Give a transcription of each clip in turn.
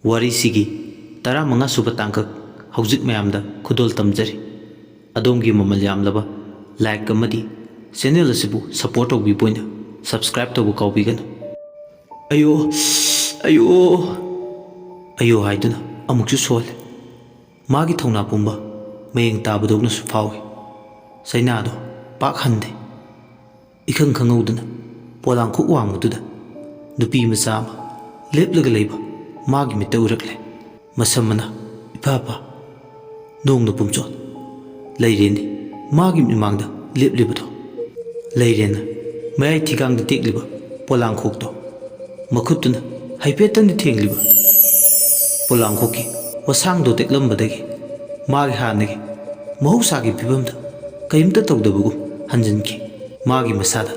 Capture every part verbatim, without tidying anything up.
ꯋꯥꯔꯤꯁꯤꯒꯤ ꯇꯔꯥꯃꯉꯥ ꯁꯨꯕ ꯇꯥꯡꯀꯛ ꯍꯧꯖꯤꯛ ꯃꯌꯥꯝꯗ ꯈꯨꯗꯣꯜ ꯇꯝꯖꯔꯤ꯫ ꯑꯗꯣꯝꯒꯤ ꯃꯃꯜ ꯌꯥꯝꯂꯕ like ꯑꯃꯗꯤ channel ꯑꯁꯤꯕꯨ support ꯇꯧꯕꯤꯕ ꯑꯣꯏꯅ subscribe ꯇꯧꯕ ꯀꯥꯎꯕꯤꯒꯅꯨ꯫ "ꯑꯌꯣ, ꯑꯌꯣ, ꯑꯌꯣ" ꯍꯥꯏꯗꯨꯅ ꯑꯃꯨꯛꯁꯨ ꯁꯣꯜꯂꯦ꯫ ꯃꯥꯒꯤ ꯊꯧꯅꯥ ꯄꯨꯝꯕ ꯃꯌꯦꯡ ꯇꯥꯕꯗꯧꯅꯁꯨ ꯐꯥꯎꯏ꯫ ꯆꯩꯅꯥꯗꯣ ꯄꯥꯛ ꯍꯟꯗꯦ꯫ ꯏꯈꯪ ꯈꯪꯍꯧꯗꯅ ꯄꯣꯂꯥꯡꯈꯣꯛ ꯋꯥꯡꯃꯗꯨꯗ ꯅꯨꯄꯤ ꯃꯆꯥ ꯑꯃ ꯂꯦꯞꯂꯒ ꯂꯩꯕ ꯃꯥꯒꯤ ꯃꯤꯠꯇ ꯎꯔꯛꯂꯦ꯫ ꯃꯁꯝ ꯃꯅꯥ ꯏꯐꯥ ꯐꯥ, ꯅꯣꯡꯅ ꯄꯨꯝꯆꯣꯠ꯫ ꯂꯩꯔꯦꯟꯅꯤ ꯃꯥꯒꯤ ꯃꯤꯠꯃꯥꯡꯗ ꯂꯦꯞꯂꯤꯕꯗꯣ꯫ ꯂꯩꯔꯦꯟꯅ ꯃꯌꯥꯏ ꯊꯤꯒꯥꯡꯗ ꯇꯦꯛꯂꯤꯕ ꯄꯣꯂꯥꯡꯈꯣꯛꯇꯣ ꯃꯈꯨꯠꯇꯨꯅ ꯍꯥꯏꯐꯦꯠꯇꯪꯗꯤ ꯊꯦꯡꯂꯤꯕ꯫ ꯄꯣꯂꯥꯡꯈꯣꯛꯀꯤ ꯋꯥꯁꯥꯡꯗꯣ ꯇꯦꯛꯂꯝꯕꯗꯒꯤ ꯃꯥꯒꯤ ꯍꯥꯟꯅꯒꯤ ꯃꯍꯧꯁꯥꯒꯤ ꯐꯤꯕꯝꯗ ꯀꯔꯤꯝꯇ ꯇꯧꯗꯕꯒꯨꯝ ꯍꯟꯖꯤꯟꯈꯤ꯫ ꯃꯥꯒꯤ ꯃꯁꯥꯗ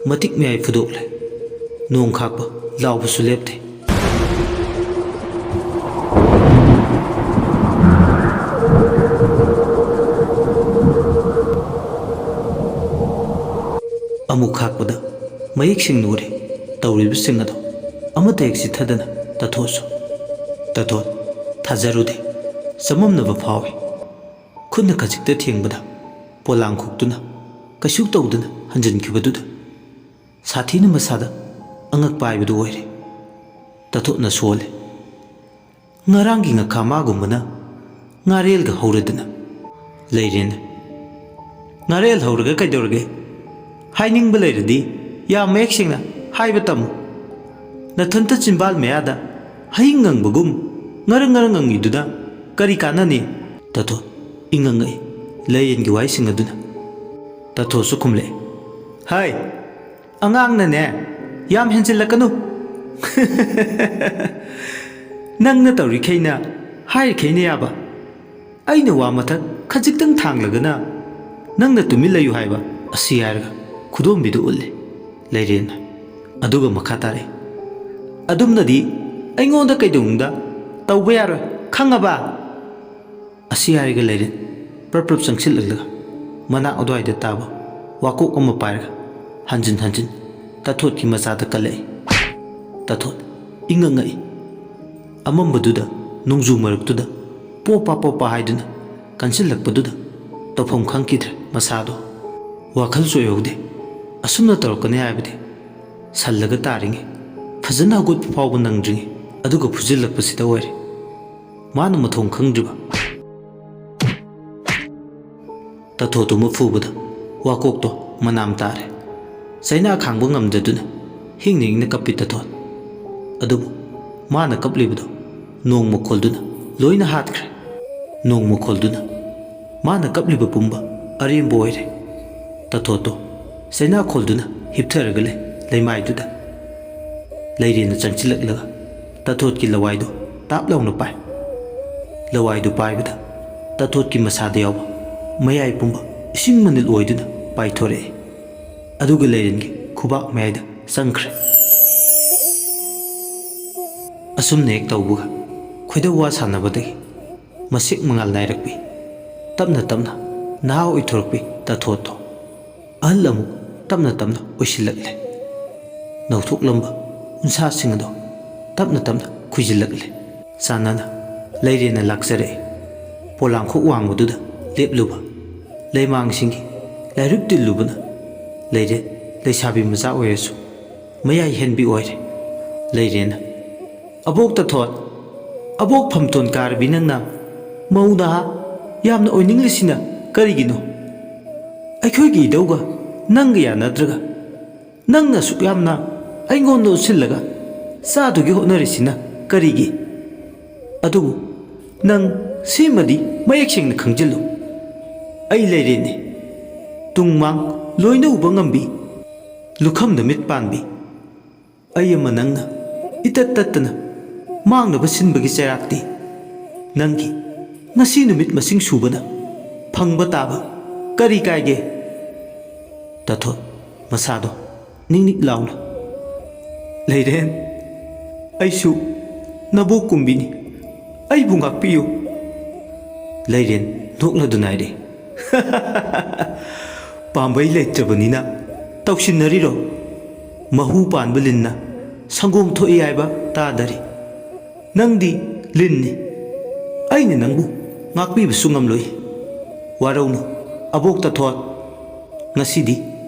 ꯃꯇꯤꯛ ꯃꯌꯥꯏ ꯐꯨꯗꯣꯛꯂꯦ꯫ ꯅꯣꯡ ꯈꯥꯛꯄ ꯂꯥꯎꯕꯁꯨ ꯂꯦꯞꯇꯦ꯫ ꯑꯃꯨꯛ ꯈꯥꯛꯄꯗ ꯃꯌꯦꯛ ꯁꯦꯡꯅ ꯎꯔꯦ ꯇꯧꯔꯤꯕꯁꯤꯡ ꯑꯗꯣ꯫ ꯑꯃꯠꯇ ꯍꯦꯛ ꯆꯤꯠꯊꯗꯅ ꯇꯥꯊꯣꯠꯁꯨ꯫ ꯇꯥꯊꯣꯠ ꯊꯥꯖꯔꯨꯗꯦ꯫ ꯆꯃꯝꯅꯕ ꯐꯥꯎꯏ꯫ ꯈꯨꯠꯅ ꯈꯖꯤꯛꯇ ꯊꯦꯡꯕꯗ ꯄꯣꯂꯥꯡꯈꯣꯛꯇꯨꯅ ꯀꯩꯁꯨ ꯇꯧꯗꯅ ꯍꯟꯖꯤꯟꯈꯤꯕꯗꯨꯗ ꯁꯥꯊꯤꯅ ꯃꯁꯥꯗ ꯑꯉꯛꯄ ꯍꯥꯏꯕꯗꯨ ꯑꯣꯏꯔꯦ꯫ ꯇꯥꯊꯣꯠꯅ ꯁꯣꯜꯂꯦ꯫ "ꯉꯔꯥꯡꯒꯤ ꯉꯥꯈꯥ ꯃꯥꯒꯨꯝꯕꯅ ꯉꯥꯔꯦꯜꯒ ꯍꯧꯔꯗꯅ?" ꯂꯩꯔꯦꯅ꯫ "ꯉꯥꯔꯦꯜ ꯍꯧꯔꯒ ꯀꯩꯗꯧꯔꯒꯦ? ꯍꯥꯏꯅꯤꯡꯕ ꯂꯩꯔꯗꯤ ꯌꯥꯝ ꯃꯌꯦꯛ ꯁꯦꯡꯅ ꯍꯥꯏꯕ ꯇꯝꯃꯨ꯫ ꯅꯊꯟꯇ ꯆꯤꯟꯕꯥꯜ ꯃꯌꯥꯗ ꯍꯌꯤꯡ ꯉꯪꯕꯒꯨꯝ ꯉꯔꯪ ꯉꯔꯪ ꯉꯪꯉꯤꯗꯨꯅ ꯀꯔꯤ ꯀꯥꯟꯅꯅꯤ?" ꯇꯥꯊꯣꯠ ꯏꯉꯪ ꯉꯛꯏ꯫ ꯂꯩꯔꯦꯟꯒꯤ ꯋꯥꯍꯩꯁꯤꯡ ꯑꯗꯨꯅ꯫ ꯇꯥꯊꯣꯠꯁꯨ ꯈꯨꯝꯂꯛꯏ꯫ "ꯍꯥꯏ, ꯑꯉꯥꯡꯅꯅꯦ ꯌꯥꯝ ꯍꯦꯟꯖꯤꯜꯂꯛꯀꯅꯨ꯫ ꯅꯪꯅ ꯇꯧꯔꯤꯈꯩꯅ ꯍꯥꯏꯔꯤꯈꯩꯅ ꯌꯥꯕ꯫ ꯑꯩꯅ ꯋꯥ ꯃꯊꯛ ꯈꯖꯤꯛꯇꯪ ꯊꯥꯡꯂꯒꯅ ꯅꯪꯅ ꯇꯨꯃꯤꯟ ꯂꯩꯌꯨ ꯍꯥꯏꯕ?" ꯑꯁꯤ ꯍꯥꯏꯔꯒ ꯈꯨꯗꯣꯝꯕꯤꯗꯨ ꯎꯠꯂꯦ ꯂꯩꯔꯦꯟꯅ꯫ ꯑꯗꯨꯒ ꯃꯈꯥ ꯇꯥꯔꯛꯏ꯫ "ꯑꯗꯨꯝꯅꯗꯤ ꯑꯩꯉꯣꯟꯗ ꯀꯩꯗꯧꯅꯨꯡꯗ ꯇꯧꯕ ꯌꯥꯔꯣꯏ, ꯈꯪꯉꯕ?" ꯑꯁꯤ ꯍꯥꯏꯔꯒ ꯂꯩꯔꯦꯟ ꯄ꯭ꯔꯞ ꯄ꯭ꯔꯞ ꯆꯪꯁꯤꯜꯂꯛꯂꯒ ꯃꯅꯥꯛ ꯑꯗꯨꯋꯥꯏꯗ ꯇꯥꯕ ꯋꯥꯀꯣꯛ ꯑꯃ ꯄꯥꯏꯔꯒ ꯍꯟꯖꯤꯟ ꯍꯟꯖꯤꯟ ꯇꯥꯊꯣꯠꯀꯤ ꯃꯆꯥꯗ ꯀꯜꯂꯛꯏ꯫ ꯇꯥꯊꯣꯠ ꯏꯉꯛ ꯉꯛꯏ꯫ ꯑꯃꯝꯕꯗꯨꯗ, ꯅꯣꯡꯖꯨ ꯃꯔꯛꯇꯨꯗ ꯄꯣꯞꯄꯥ ꯄꯣꯞꯄꯥ ꯍꯥꯏꯗꯨꯅ ꯀꯟꯁꯤꯜꯂꯛꯄꯗꯨꯗ ꯇꯧꯐꯝ ꯈꯪꯈꯤꯗ꯭ꯔꯦ ꯃꯁꯥꯗꯣ꯫ ꯋꯥꯈꯜꯁꯨ ꯑꯣꯏꯍꯧꯗꯦ꯫ ꯑꯁꯨꯝꯅ ꯇꯧꯔꯛꯀꯅꯤ ꯍꯥꯏꯕꯗꯤ ꯁꯜꯂꯒ ꯇꯥꯔꯤꯉꯩ, ꯐꯖꯅ ꯍꯧꯒꯠꯄ ꯐꯥꯎꯕ ꯅꯪꯗ꯭ꯔꯤꯉꯩ, ꯑꯗꯨꯒ ꯐꯨꯖꯤꯜꯂꯛꯄꯁꯤꯗ ꯑꯣꯏꯔꯦ꯫ ꯃꯥꯅ ꯃꯊꯣꯡ ꯈꯪꯗ꯭ꯔꯤꯕ ꯇꯥꯊꯣꯠꯇꯨ ꯃꯐꯨꯕꯗ ꯋꯥꯀꯣꯛꯇꯣ ꯃꯅꯥꯝ ꯇꯥꯔꯦ꯫ ꯆꯩꯅꯥ ꯈꯥꯡꯕ ꯉꯝꯗꯗꯨꯅ ꯍꯤꯡꯅ ꯍꯤꯡꯅ ꯀꯞꯄꯤ ꯇꯥꯊꯣꯠ꯫ ꯑꯗꯨꯕꯨ ꯃꯥꯅ ꯀꯞꯂꯤꯕꯗꯣ ꯅꯣꯡ ꯃꯈꯣꯜꯗꯨꯅ ꯂꯣꯏꯅ ꯍꯥꯠꯈ꯭ꯔꯦ꯫ ꯅꯣꯡ ꯃꯈꯣꯜꯗꯨꯅ ꯃꯥꯅ ꯀꯞꯂꯤꯕ ꯄꯨꯝꯕ ꯑꯔꯦꯝꯕ ꯑꯣꯏꯔꯦ꯫ ꯇꯥꯊꯣꯠꯇꯣ ꯆꯩꯅꯥ ꯈꯣꯜꯗꯨꯅ ꯍꯤꯞꯊꯔꯒ ꯂꯩ ꯂꯩꯃꯥꯏꯗꯨꯗ꯫ ꯂꯩꯔꯦꯟꯅ ꯆꯪꯁꯤꯜꯂꯛꯂꯒ ꯇꯥꯊꯣꯠꯀꯤ ꯂꯋꯥꯏꯗꯨ ꯇꯥꯞ ꯂꯥꯎꯅ ꯄꯥꯏ꯫ ꯂꯋꯥꯏꯗꯨ ꯄꯥꯏꯕꯗ ꯇꯥꯊꯣꯠꯀꯤ ꯃꯁꯥꯗ ꯌꯥꯎꯕ ꯃꯌꯥꯏ ꯄꯨꯝꯕ ꯏꯁꯤꯡ ꯃꯅꯤꯜ ꯑꯣꯏꯗꯨꯅ ꯄꯥꯏꯊꯣꯔꯛꯏ꯫ ꯑꯗꯨꯒ ꯂꯩꯔꯦꯟꯒꯤ ꯈꯨꯕꯥꯛ ꯃꯌꯥꯏꯗ ꯆꯪꯈ꯭ꯔꯦ꯫ ꯑꯁꯨꯝꯅ ꯍꯦꯛ ꯇꯧꯕꯒ ꯈꯣꯏꯗꯧ ꯋꯥ ꯁꯥꯟꯅꯕꯗꯒꯤ ꯃꯁꯦꯛ ꯃꯉꯥꯜ ꯅꯥꯏꯔꯛꯄꯤ, ꯇꯞꯅ ꯇꯞꯅ ꯅꯍꯥ ꯑꯣꯏꯊꯣꯔꯛꯄꯤ ꯇꯥꯊꯣꯠꯇꯣ ꯑꯍꯜ ꯑꯃꯨꯛ ꯇꯞꯅ ꯇꯞꯅ ꯑꯣꯏꯁꯤꯜꯂꯛꯂꯦ꯫ ꯅꯧꯊꯣꯛꯂꯝꯕ ꯎꯟꯁꯥꯁꯤꯡ ꯑꯗꯣ ꯇꯞꯅ ꯇꯞꯅ ꯈꯨꯏꯖꯤꯜꯂꯛꯂꯦ꯫ ꯆꯥꯟꯅꯅ ꯂꯩꯔꯦꯟꯅ ꯂꯥꯛꯆꯔꯛꯏ꯫ ꯄꯣꯂꯥꯡꯈꯣꯛ ꯋꯥꯡꯕꯗꯨꯗ ꯂꯦꯞꯂꯨꯕ ꯂꯩꯃꯥꯡꯁꯤꯡꯒꯤ ꯂꯥꯏꯔꯨꯞ ꯇꯤꯜꯂꯨꯕꯅ ꯂꯩꯔꯦ꯫ ꯂꯩꯁꯥꯕꯤ ꯃꯆꯥ ꯑꯣꯏꯔꯁꯨ ꯃꯌꯥꯏ ꯍꯦꯟꯕꯤ ꯑꯣꯏꯔꯦ꯫ ꯂꯩꯔꯦꯟꯅ, "ꯑꯕꯣꯛ ꯇꯥꯊꯣꯠ, ꯑꯕꯣꯛ ꯐꯝꯇꯣꯟ ꯀꯥꯔꯕꯤ, ꯅꯪꯅ ꯃꯧ ꯅꯍꯥ ꯌꯥꯝꯅ ꯑꯣꯏꯅꯤꯡꯂꯤꯁꯤꯅ ꯀꯔꯤꯒꯤꯅꯣ? ꯑꯩꯈꯣꯏꯒꯤ ꯏꯙꯧꯒ ꯅꯪꯒ ꯌꯥꯅꯗ꯭ꯔꯒ ꯅꯪꯅ ꯑꯁꯨꯛ ꯌꯥꯝꯅ ꯑꯩꯉꯣꯟꯗ ꯎꯠꯁꯤꯜꯂꯒ ꯆꯥꯗꯨꯒꯤ ꯍꯣꯠꯅꯔꯤꯁꯤꯅ ꯀꯔꯤꯒꯤ? ꯑꯗꯨꯕꯨ ꯅꯪ ꯁꯤꯃꯗꯤ ꯃꯌꯦꯛ ꯁꯦꯡꯅ ꯈꯪꯖꯤꯜꯂꯨ, ꯑꯩ ꯂꯩꯔꯦꯟꯅꯤ, ꯇꯨꯡ ꯃꯥꯡ ꯂꯣꯏꯅ ꯎꯕ ꯉꯝꯕꯤ, ꯂꯨꯈꯝꯗ ꯃꯤꯠ ꯄꯥꯟꯕꯤ, ꯑꯩ ꯑꯃ ꯅꯪꯅ ꯏꯇꯠ ꯇꯠꯇꯅ ꯃꯥꯡꯅꯕ ꯁꯤꯟꯕꯒꯤ ꯆꯩꯔꯥꯛꯇꯤ ꯅꯪꯒꯤ ꯉꯁꯤ ꯅꯨꯃꯤꯠ ꯃꯁꯤꯡ ꯁꯨꯕꯅ ꯐꯪꯕ ꯇꯥꯕ ꯀꯔꯤ ꯀꯥꯏꯒꯦ?" ꯇꯥꯊꯣꯠ ꯃꯁꯥꯗꯣ ꯅꯤꯛ ꯅꯤꯛ ꯂꯥꯎꯅ, "ꯂꯩꯔꯦꯟ, ꯑꯩꯁꯨ ꯅꯕꯣꯛ ꯀꯨꯝꯕꯤꯅꯤ, ꯑꯩꯕꯨ ꯉꯥꯛꯄꯤꯌꯨ꯫" ꯂꯩꯔꯦꯟ ꯅꯣꯛꯂꯗꯨꯅ ꯍꯥꯏꯔꯛꯏ, "ꯄꯥꯝꯕꯩ ꯂꯩꯇ꯭ꯔꯕꯅꯤꯅ ꯇꯧꯁꯤꯟꯅꯔꯤꯔꯣ? ꯃꯍꯨ ꯄꯥꯟꯕ ꯂꯤꯟꯅ ꯁꯪꯒꯣꯝ ꯊꯣꯛꯏ ꯍꯥꯏꯕ ꯇꯥꯗꯔꯤ꯫ "ꯅꯪꯗꯤ ꯂꯤꯟꯅꯤ꯫ ꯑꯩꯅ ꯅꯪꯕꯨ ꯉꯥꯛꯄꯤꯕꯁꯨ ꯉꯝꯂꯣꯏ꯫ ꯋꯥꯔꯧꯅꯨ, ꯑꯕꯣꯛ ꯇꯥꯊꯣꯠ꯫ ꯉꯁꯤꯗꯤ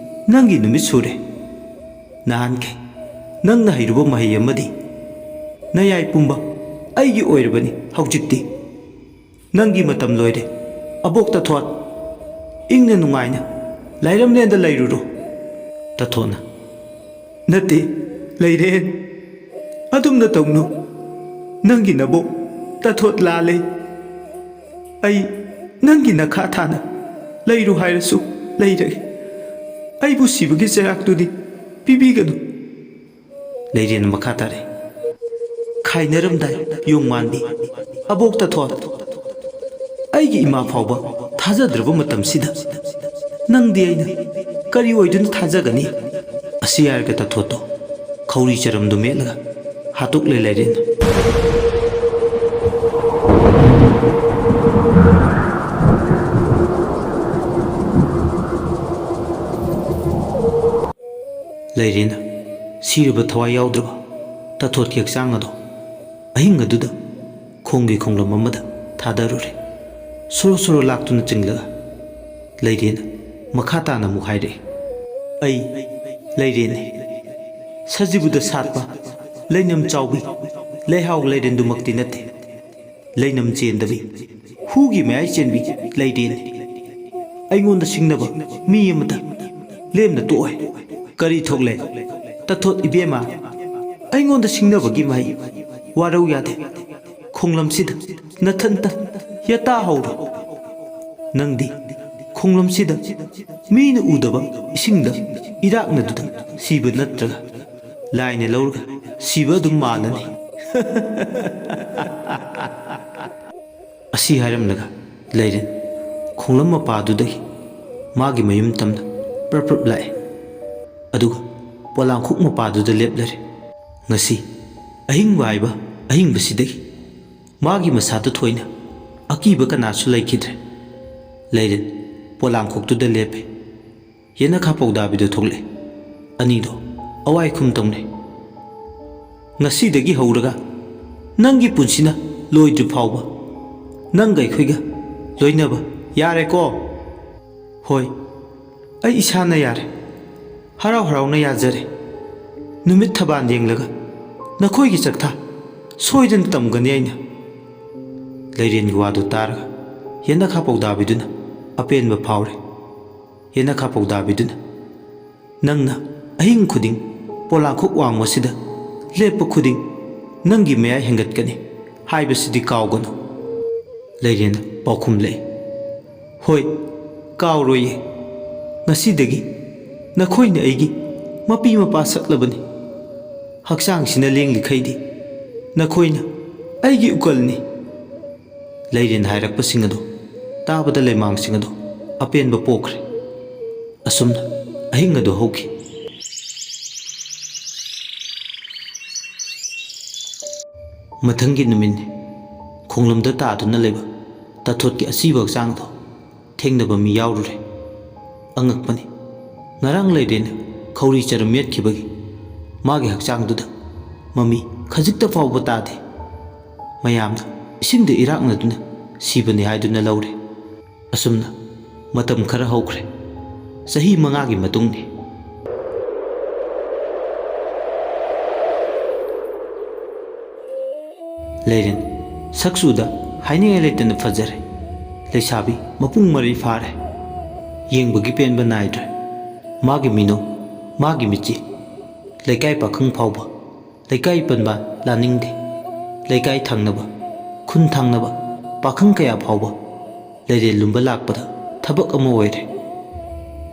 ꯅꯪꯒꯤ ꯅꯨꯃꯤꯠ ꯁꯨꯔꯦ꯫ ꯅꯍꯥꯟꯈꯩ ꯅꯪꯅ ꯍꯩꯔꯨꯕ ꯃꯍꯩ ꯑꯃꯗꯤ ꯅꯌꯥꯏ ꯄꯨꯝꯕ ꯑꯩꯒꯤ ꯑꯣꯏꯔꯕꯅꯤ ꯍꯧꯖꯤꯛꯇꯤ꯫ ꯅꯪꯒꯤ ꯃꯇꯝ ꯂꯣꯏꯔꯦ, ꯑꯕꯣꯛ ꯇꯥꯊꯣꯠ꯫ ꯏꯪꯅ ꯅꯨꯡꯉꯥꯏꯅ ꯂꯥꯏꯔꯝꯂꯦꯟꯗ ꯂꯩꯔꯨꯔꯣ꯫" ꯇꯥꯊꯣꯠꯅ, "ꯅꯠꯇꯦ, ꯂꯩꯔꯦꯟ꯫ ꯑꯗꯨꯝꯅ ꯇꯧꯅꯨ꯫ ꯅꯪꯒꯤ ꯅꯕꯣꯛ ꯇꯥꯊꯣꯠ ꯂꯥꯜꯂꯦ꯫ ꯑꯩ ꯅꯪꯒꯤ ꯅꯈꯥ ꯊꯥꯅ ꯂꯩꯔꯨ ꯍꯥꯏꯔꯁꯨ ꯂꯩꯔꯒꯦ꯫ ꯑꯩꯕꯨ ꯁꯤꯕꯒꯤ ꯆꯩꯔꯥꯛꯇꯨꯗꯤ ꯄꯤꯕꯤꯒꯅꯨ꯫" ꯂꯩꯔꯦꯟ ꯃꯈꯥ ꯇꯥꯔꯦ꯫ "ꯈꯥꯏꯅꯔꯝꯗꯥꯏ ꯌꯣꯡ ꯃꯥꯟꯕꯤ, ꯑꯕꯣꯛ ꯇꯥꯊꯣꯠ꯫ ꯑꯩꯒꯤ ꯏꯃꯥ ꯐꯥꯎꯕ ꯊꯥꯖꯗ꯭ꯔꯕ ꯃꯇꯝꯁꯤꯗ ꯅꯪꯗꯤ ꯑꯩꯅ ꯀꯔꯤ ꯑꯣꯏꯗꯨꯅ ꯊꯥꯖꯒꯅꯤ?" ꯑꯁꯤ ꯍꯥꯏꯔꯒ ꯇꯥꯊꯣꯠꯇꯣ ꯈꯧꯔꯤ ꯆꯔꯝꯗꯨ ꯃꯦꯠꯂꯒ ꯍꯥꯠꯇꯣꯛꯂꯦ ꯂꯩꯔꯦꯟ꯫ ꯂꯩꯔꯦꯟꯅ ꯁꯤꯔꯕ ꯊꯋꯥꯏ ꯌꯥꯎꯗ꯭ꯔꯕ ꯇꯥꯊꯣꯠꯀꯤ ꯍꯛꯆꯥꯡ ꯑꯗꯣ ꯑꯍꯤꯡ ꯑꯗꯨꯗ ꯈꯣꯡꯒꯤ ꯈꯣꯡꯂꯝ ꯑꯃꯗ ꯊꯥꯗꯔꯨꯔꯦ꯫ ꯁꯣꯔꯣ ꯁꯣꯔꯣ ꯂꯥꯛꯇꯨꯅ ꯆꯤꯡꯂꯒ ꯂꯩꯔꯦꯟꯅ ꯃꯈꯥ ꯇꯥꯅ ꯑꯃꯨꯛ ꯍꯥꯏꯔꯛꯏ, "ꯑꯩ ꯂꯩꯔꯦꯟꯅꯤ꯫ ꯁꯖꯤꯕꯨꯗ ꯁꯥꯠꯄ ꯂꯩꯅꯝ ꯆꯥꯎꯕꯤ ꯂꯩꯍꯥꯎ ꯂꯩꯔꯦꯟꯗꯨꯃꯛꯇꯤ ꯅꯠꯇꯦ꯫ ꯂꯩꯅꯝ ꯆꯦꯟꯗꯕꯤ, ꯍꯨꯒꯤ ꯃꯌꯥꯏ ꯆꯦꯟꯕꯤ ꯂꯩꯔꯦꯟꯅꯤ꯫ ꯑꯩꯉꯣꯟꯗ ꯁꯤꯡꯅꯕ ꯃꯤ ꯑꯃꯇ ꯂꯦꯝꯅ ꯇꯣꯛꯑꯣꯏ꯫ ꯀꯔꯤ ꯊꯣꯛꯂꯦ? ꯇꯥꯊꯣꯠ ꯏꯕꯦꯝꯃ, ꯑꯩꯉꯣꯟꯗ ꯁꯤꯡꯅꯕꯒꯤ ꯃꯍꯩ ꯋꯥꯔꯧ ꯌꯥꯗꯦ꯫ ꯈꯣꯡꯂꯝꯁꯤꯗ ꯅꯊꯟꯇ ꯌꯦꯇꯥ ꯍꯧꯔꯣ꯫ ꯅꯪꯗꯤ ꯈꯣꯡꯂꯝꯁꯤꯗ ꯃꯤꯅ ꯎꯗꯕ ꯏꯁꯤꯡꯗ ꯏꯔꯥꯛꯅꯗꯨꯅ ꯁꯤꯕ ꯅꯠꯇ꯭ꯔꯒ ꯂꯥꯏꯅ ꯂꯧꯔꯒ ꯁꯤꯕ ꯑꯗꯨꯝ ꯃꯥꯜꯂꯅꯤ꯫" ꯑꯁꯤ ꯍꯥꯏꯔꯝꯂꯒ ꯂꯩꯔꯦꯟ ꯈꯣꯡꯂꯝ ꯃꯄꯥꯗꯨꯗꯒꯤ ꯃꯥꯒꯤ ꯃꯌꯨꯝ ꯇꯝꯅ ꯄ꯭ꯔꯞ ꯄ꯭ꯔꯞ ꯂꯥꯛꯑꯦ꯫ ꯑꯗꯨꯒ ꯄꯣꯂꯥꯡꯈꯣꯛ ꯃꯄꯥꯗꯨꯗ ꯂꯦꯞꯂꯔꯦ꯫ ꯉꯁꯤ ꯑꯍꯤꯡꯕ ꯍꯥꯏꯕ ꯑꯍꯤꯡꯕꯁꯤꯗꯒꯤ ꯃꯥꯒꯤ ꯃꯁꯥꯗ ꯊꯣꯏꯅ ꯑꯀꯤꯕ ꯀꯅꯥꯁꯨ ꯂꯩꯈꯤꯗ꯭ꯔꯦ꯫ ꯂꯩꯔꯦꯟ ꯄꯣꯂꯥꯡꯈꯣꯛꯇꯨꯗ ꯂꯦꯞꯄꯦ꯫ ꯌꯦꯅꯈꯥ ꯄꯧꯗꯥꯕꯤꯗꯣ ꯊꯣꯛꯂꯛꯑꯦ꯫ ꯑꯅꯤꯗꯣ ꯑꯋꯥꯏ ꯈꯨꯝ ꯇꯧꯅꯩ꯫ "ꯉꯁꯤꯗꯒꯤ ꯍꯧꯔꯒ ꯅꯪꯒꯤ ꯄꯨꯟꯁꯤꯅ ꯂꯣꯏꯗ꯭ꯔꯤ ꯐꯥꯎꯕ ꯅꯪꯒ ꯑꯩꯈꯣꯏꯒ ꯂꯣꯏꯅꯕ ꯌꯥꯔꯦꯀꯣ? ꯍꯣꯏ, ꯑꯩ ꯏꯁꯥꯅ ꯌꯥꯔꯦ꯫ ꯍꯔꯥꯎ ꯍꯔꯥꯎꯅ ꯌꯥꯖꯔꯦ꯫ ꯅꯨꯃꯤꯠ ꯊꯕꯥꯟ ꯌꯦꯡꯂꯒ ꯅꯈꯣꯏꯒꯤ ꯆꯥꯛꯊꯥ ꯁꯣꯏꯗꯅ ꯇꯝꯒꯅꯤ ꯑꯩꯅ꯫ ꯂꯩꯔꯦꯟꯒꯤ ꯋꯥꯗꯨ ꯇꯥꯔꯒ ꯌꯦꯅꯈꯥ ꯄꯧꯗꯥꯕꯤꯗꯨꯅ ꯑꯄꯦꯟꯕ ꯐꯥꯎꯔꯦ꯫ ꯌꯦꯅꯈꯥ ꯄꯧꯗꯥꯕꯤꯗꯨꯅ, "ꯅꯪꯅ ꯑꯍꯤꯡ ꯈꯨꯗꯤꯡ ꯄꯣꯂꯥꯡꯈꯣꯛ ꯋꯥꯡꯃꯁꯤꯗ ꯂꯦꯞꯄ ꯈꯨꯗꯤꯡ ꯅꯪꯒꯤ ꯃꯌꯥꯏ ꯍꯦꯟꯒꯠꯀꯅꯤ ꯍꯥꯏꯕꯁꯤꯗꯤ ꯀꯥꯎꯒꯅꯨ꯫" ꯂꯩꯔꯦꯟꯅ ꯄꯥꯎꯈꯨꯝꯂꯛꯏ, "ꯍꯣꯏ, ꯀꯥꯎꯔꯣꯏꯌꯦ꯫ ꯉꯁꯤꯗꯒꯤ ꯅꯈꯣꯏꯅ ꯑꯩꯒꯤ ꯃꯄꯤ ꯃꯄꯥ ꯁꯛꯂꯕꯅꯤ꯫ ꯍꯛꯆꯥꯡꯁꯤꯅ ꯂꯦꯡꯂꯤꯈꯩꯗꯤ ꯅꯈꯣꯏꯅ ꯑꯩꯒꯤ ꯎꯀꯜꯅꯤ꯫" ꯂꯩꯔꯦꯟ ꯍꯥꯏꯔꯛꯄꯁꯤꯡ ꯑꯗꯨ ꯇꯥꯕꯗ ꯂꯩꯃꯥꯡꯁꯤꯡ ꯑꯗꯨ ꯑꯄꯦꯟꯕ ꯄꯣꯛꯈ꯭ꯔꯦ꯫ ꯑꯁꯨꯝꯅ ꯑꯍꯤꯡ ꯑꯗꯨ ꯍꯧꯈꯤ꯫ ꯃꯊꯪꯒꯤ ꯅꯨꯃꯤꯠꯅꯤ꯫ ꯈꯣꯡꯂꯝꯗ ꯇꯥꯗꯨꯅ ꯂꯩꯕ ꯇꯥꯊꯣꯠꯀꯤ ꯑꯁꯤꯕ ꯍꯛꯆꯥꯡꯗꯣ ꯊꯦꯡꯅꯕ ꯃꯤ ꯌꯥꯎꯔꯨꯔꯦ꯫ ꯑꯉꯛꯄꯅꯤ, ꯉꯔꯥꯡ ꯂꯩꯔꯦꯅ ꯈꯧꯔꯤ ꯆꯔꯝ ꯃꯦꯠꯈꯤꯕꯒꯤ ꯃꯥꯒꯤ ꯍꯛꯆꯥꯡꯗꯨꯗ ꯃꯃꯤ ꯈꯖꯤꯛꯇ ꯐꯥꯎꯕ ꯇꯥꯗꯦ꯫ ꯃꯌꯥꯝꯅ ꯏꯁꯤꯡꯗ ꯏꯔꯥꯛꯅꯗꯨꯅ ꯁꯤꯕꯅꯤ ꯍꯥꯏꯗꯨꯅ ꯂꯧꯔꯦ꯫ ꯑꯁꯨꯝꯅ ꯃꯇꯝ ꯈꯔ ꯍꯧꯈ꯭ꯔꯦ꯫ ꯆꯍꯤ ꯃꯉꯥꯒꯤ ꯃꯇꯨꯡꯅꯤ꯫ ꯂꯩꯔꯦꯟ ꯁꯛꯆꯨꯗ ꯍꯥꯏꯅꯤꯡꯉꯥꯏ ꯂꯩꯇꯅ ꯐꯖꯔꯦ꯫ ꯂꯩꯁꯥꯕꯤ ꯃꯄꯨꯡ ꯃꯔꯩ ꯐꯥꯔꯦ꯫ ꯌꯦꯡꯕꯒꯤ ꯄꯦꯟꯕ ꯅꯥꯏꯗ꯭ꯔꯦ꯫ ꯃꯥꯒꯤ ꯃꯤꯅꯣ, ꯃꯥꯒꯤ ꯃꯤꯠꯆꯤ꯫ ꯂꯩꯀꯥꯏ ꯄꯥꯈꯪ ꯐꯥꯎꯕ ꯂꯩꯀꯥꯏ ꯄꯟꯕ ꯂꯥꯅꯤꯡꯗꯦ꯫ ꯂꯩꯀꯥꯏ ꯊꯪꯅꯕ, ꯈꯨꯟ ꯊꯪꯅꯕ ꯄꯥꯈꯪ ꯀꯌꯥ ꯐꯥꯎꯕ ꯂꯩꯔꯦꯟ ꯂꯨꯝꯕ ꯂꯥꯛꯄꯗ ꯊꯕꯛ ꯑꯃ ꯑꯣꯏꯔꯦ꯫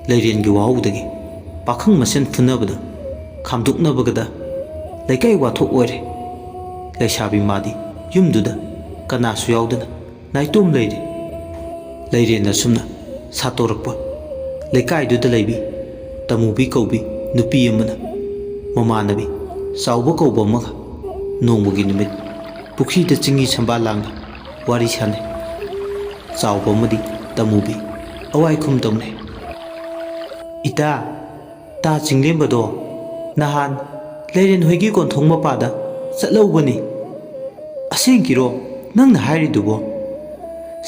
ꯂꯩꯔꯦꯟꯒꯤ ꯋꯥꯍꯧꯗꯒꯤ ꯄꯥꯈꯪ ꯃꯁꯦꯟ ꯐꯨꯅꯕꯗ, ꯈꯥꯝꯗꯣꯛꯅꯕꯒꯗ ꯂꯩꯀꯥꯏ ꯋꯥꯊꯣꯛ ꯑꯣꯏꯔꯦ꯫ ꯂꯩꯁꯥꯕꯤ ꯃꯥꯗꯤ ꯌꯨꯝꯗꯨꯗ ꯀꯅꯥꯁꯨ ꯌꯥꯎꯗꯅ ꯅꯥꯏꯇꯣꯝ ꯂꯩꯔꯦ꯫ ꯂꯩꯔꯦꯟ ꯑꯁꯨꯝꯅ ꯁꯥꯠꯇꯣꯔꯛꯄ ꯂꯩꯀꯥꯏꯗꯨꯗ ꯂꯩꯕꯤ ꯇꯃꯨꯕꯤ ꯀꯧꯕꯤ ꯅꯨꯄꯤ ꯑꯃꯅ ꯃꯃꯥꯟꯅꯕꯤ ꯆꯥꯎꯕ ꯀꯧꯕ ꯑꯃꯒ ꯅꯣꯡꯃꯒꯤ ꯅꯨꯃꯤꯠ ꯄꯨꯈ꯭ꯔꯤꯗ ꯆꯤꯡꯍꯤ ꯁꯝꯕꯥꯜ ꯂꯥꯡꯅ ꯋꯥꯔꯤ ꯁꯥꯟꯅꯩ꯫ ꯆꯥꯎꯕ ꯑꯃꯗꯤ ꯇꯃꯨꯕꯤ ꯑꯋꯥꯏꯈꯨꯝ ꯇꯧꯅꯩ꯫ "ꯏꯇꯥ, ꯇꯥ ꯆꯤꯡꯂꯦꯝꯕꯗꯣ ꯅꯍꯥꯟ ꯂꯩꯔꯦꯟ ꯍꯣꯏꯒꯤ ꯀꯣꯟꯊꯣꯡ ꯃꯄꯥꯗ ꯆꯠꯍꯧꯕꯅꯤ꯫ "ꯑꯁꯦꯡꯀꯤꯔꯣ ꯅꯪꯅ ꯍꯥꯏꯔꯤꯗꯨꯕꯣ?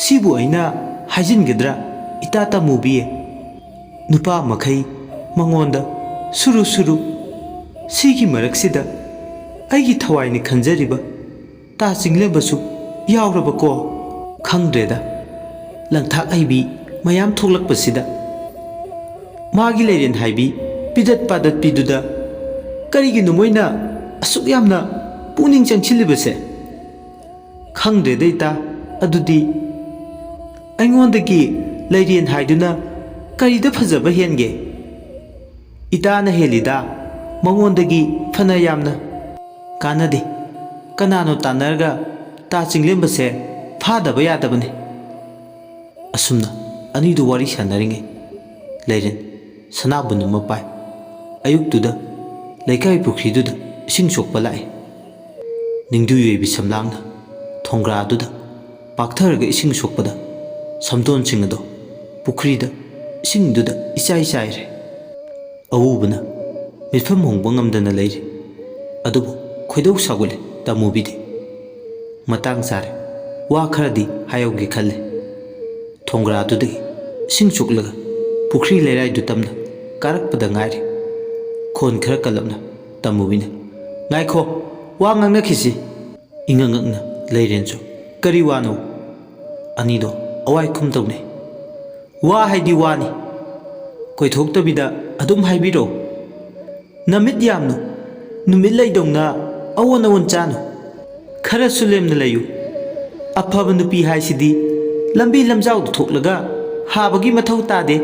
ꯁꯤꯕꯨ ꯑꯩꯅ ꯍꯥꯏꯖꯤꯟꯒꯗ꯭ꯔꯥ, ꯏꯇꯥ ꯇꯥꯃꯨꯕꯤ? ꯅꯨꯄꯥ ꯃꯈꯩ ꯃꯉꯣꯟꯗ ꯁꯨꯔꯨ ꯁꯨꯔꯨ꯫ ꯁꯤꯒꯤ ꯃꯔꯛꯁꯤꯗ ꯑꯩꯒꯤ ꯊꯋꯥꯏꯅꯤ ꯈꯟꯖꯔꯤꯕ ꯇꯥ ꯆꯤꯡꯂꯦꯝꯕꯁꯨ ꯌꯥꯎꯔꯕꯀꯣ?" ꯈꯪꯗ꯭ꯔꯦꯗ, ꯂꯪꯊꯥꯛ ꯍꯩꯕꯤ ꯃꯌꯥꯝ ꯊꯣꯛꯂꯛꯄꯁꯤꯗ꯫ ꯃꯥꯒꯤ ꯂꯩꯔꯦꯟ ꯍꯥꯏꯕꯤ ꯄꯤꯗꯠ ꯄꯥꯗꯠꯄꯤꯗꯨꯗ ꯀꯔꯤꯒꯤꯅꯣ ꯃꯣꯏꯅ ꯑꯁꯨꯛ ꯌꯥꯝꯅ ꯄꯨꯛꯅꯤꯡ ꯆꯪꯁꯤꯜꯂꯤꯕꯁꯦ? ꯈꯪꯗ꯭ꯔꯦꯗ ꯏꯇꯥ, ꯑꯗꯨꯗꯤ꯫ ꯑꯩꯉꯣꯟꯗꯒꯤ ꯂꯩꯔꯦꯟ ꯍꯥꯏꯗꯨꯅ ꯀꯔꯤꯗ ꯐꯖꯕ ꯍꯦꯟꯒꯦ? ꯏꯇꯥꯅ ꯍꯦꯜꯂꯤꯗ, ꯃꯉꯣꯟꯗꯒꯤ ꯐꯅ ꯌꯥꯝꯅ꯫ ꯀꯥꯟꯅꯗꯦ, ꯀꯅꯥꯅꯣ ꯇꯥꯟꯅꯔꯒ ꯇꯥ ꯆꯤꯡꯂꯦꯝꯕꯁꯦ ꯐꯥꯗꯕ ꯌꯥꯗꯕꯅꯤ꯫ ꯑꯁꯨꯝꯅ ꯑꯅꯤꯗꯨ ꯋꯥꯔꯤ ꯁꯥꯟꯅꯔꯤꯉꯩ ꯂꯩꯔꯦꯟ ꯁꯅꯥꯕꯨꯟ ꯑꯃ ꯄꯥꯏ꯫ ꯑꯌꯨꯛꯇꯨꯗ ꯂꯩꯀꯥꯏ ꯄꯨꯈ꯭ꯔꯤꯗꯨꯗ ꯏꯁꯤꯡ ꯁꯣꯛꯄ ꯂꯥꯛꯏ꯫ ꯅꯤꯡꯗꯨ ꯌꯩꯕꯤ ꯁꯝꯂꯥꯡꯅ ꯊꯣꯡꯒ꯭ꯔꯥꯗꯨꯗ ꯄꯥꯛꯊꯔꯒ ꯏꯁꯤꯡ ꯁꯣꯛꯄꯗ ꯁꯝꯗꯣꯟꯁꯤꯡ ꯑꯗꯣ ꯄꯨꯈ꯭ꯔꯤꯗ ꯏꯁꯤꯡꯗꯨꯗ ꯏꯆꯥꯏ ꯆꯥꯏꯔꯦ꯫ ꯑꯎꯕꯅ ꯃꯤꯠꯐꯝ ꯍꯣꯡꯕ ꯉꯝꯗꯅ ꯂꯩꯔꯤ꯫ ꯑꯗꯨꯕꯨ ꯈꯣꯏꯗꯧ ꯁꯥꯎꯒꯠꯂꯦ ꯇꯥꯃꯨꯕꯤꯗꯤ꯫ ꯃꯇꯥꯡ ꯆꯥꯔꯦ, ꯋꯥ ꯈꯔꯗꯤ ꯍꯥꯏꯍꯧꯒꯦ ꯈꯜꯂꯦ꯫ ꯊꯣꯡꯒ꯭ꯔꯥꯗꯨꯗꯒꯤ ꯏꯁꯤꯡ ꯆꯨꯞꯂꯒ ꯄꯨꯈ꯭ꯔꯤ ꯂꯩꯔꯥꯏꯗꯨ ꯇꯝꯅ ꯀꯥꯔꯛꯄꯗ ꯉꯥꯏꯔꯤ꯫ ꯈꯣꯟ ꯈꯔ ꯀꯜꯂꯞꯅ ꯇꯥꯃꯨꯕꯤꯅ, "ꯉꯥꯏꯈꯣ, ꯋꯥ ꯉꯥꯡꯅꯈꯤꯁꯤ!" ꯏꯉꯛ ꯉꯛꯅ ꯂꯩꯔꯦꯟꯁꯨ, "ꯀꯔꯤ ꯋꯥꯅꯣ?" ꯑꯅꯤꯗꯣ ꯑꯋꯥꯏ ꯈꯨꯝ ꯇꯧꯅꯩ꯫ "ꯋꯥ ꯍꯥꯏꯗꯤ ꯋꯥꯅꯤ꯫ ꯀꯣꯏꯊꯣꯛꯇꯕꯤꯗ ꯑꯗꯨꯝ ꯍꯥꯏꯕꯤꯔꯛꯎ꯫ ꯅꯃꯤꯠ ꯌꯥꯝꯅꯨ, ꯅꯨꯃꯤꯠ ꯂꯩꯗꯧꯅ ꯑꯑꯣꯟ ꯑꯑꯣꯟ ꯆꯥꯅꯨ꯫ ꯈꯔꯁꯨ ꯂꯦꯝꯅ ꯂꯩꯌꯨ꯫ ꯑꯐꯕ ꯅꯨꯄꯤ ꯍꯥꯏꯁꯤꯗꯤ ꯂꯝꯕꯤ ꯂꯝꯖꯥꯎꯗ ꯊꯣꯛꯂꯒ ꯍꯥꯕꯒꯤ ꯃꯊꯧ ꯇꯥꯗꯦ꯫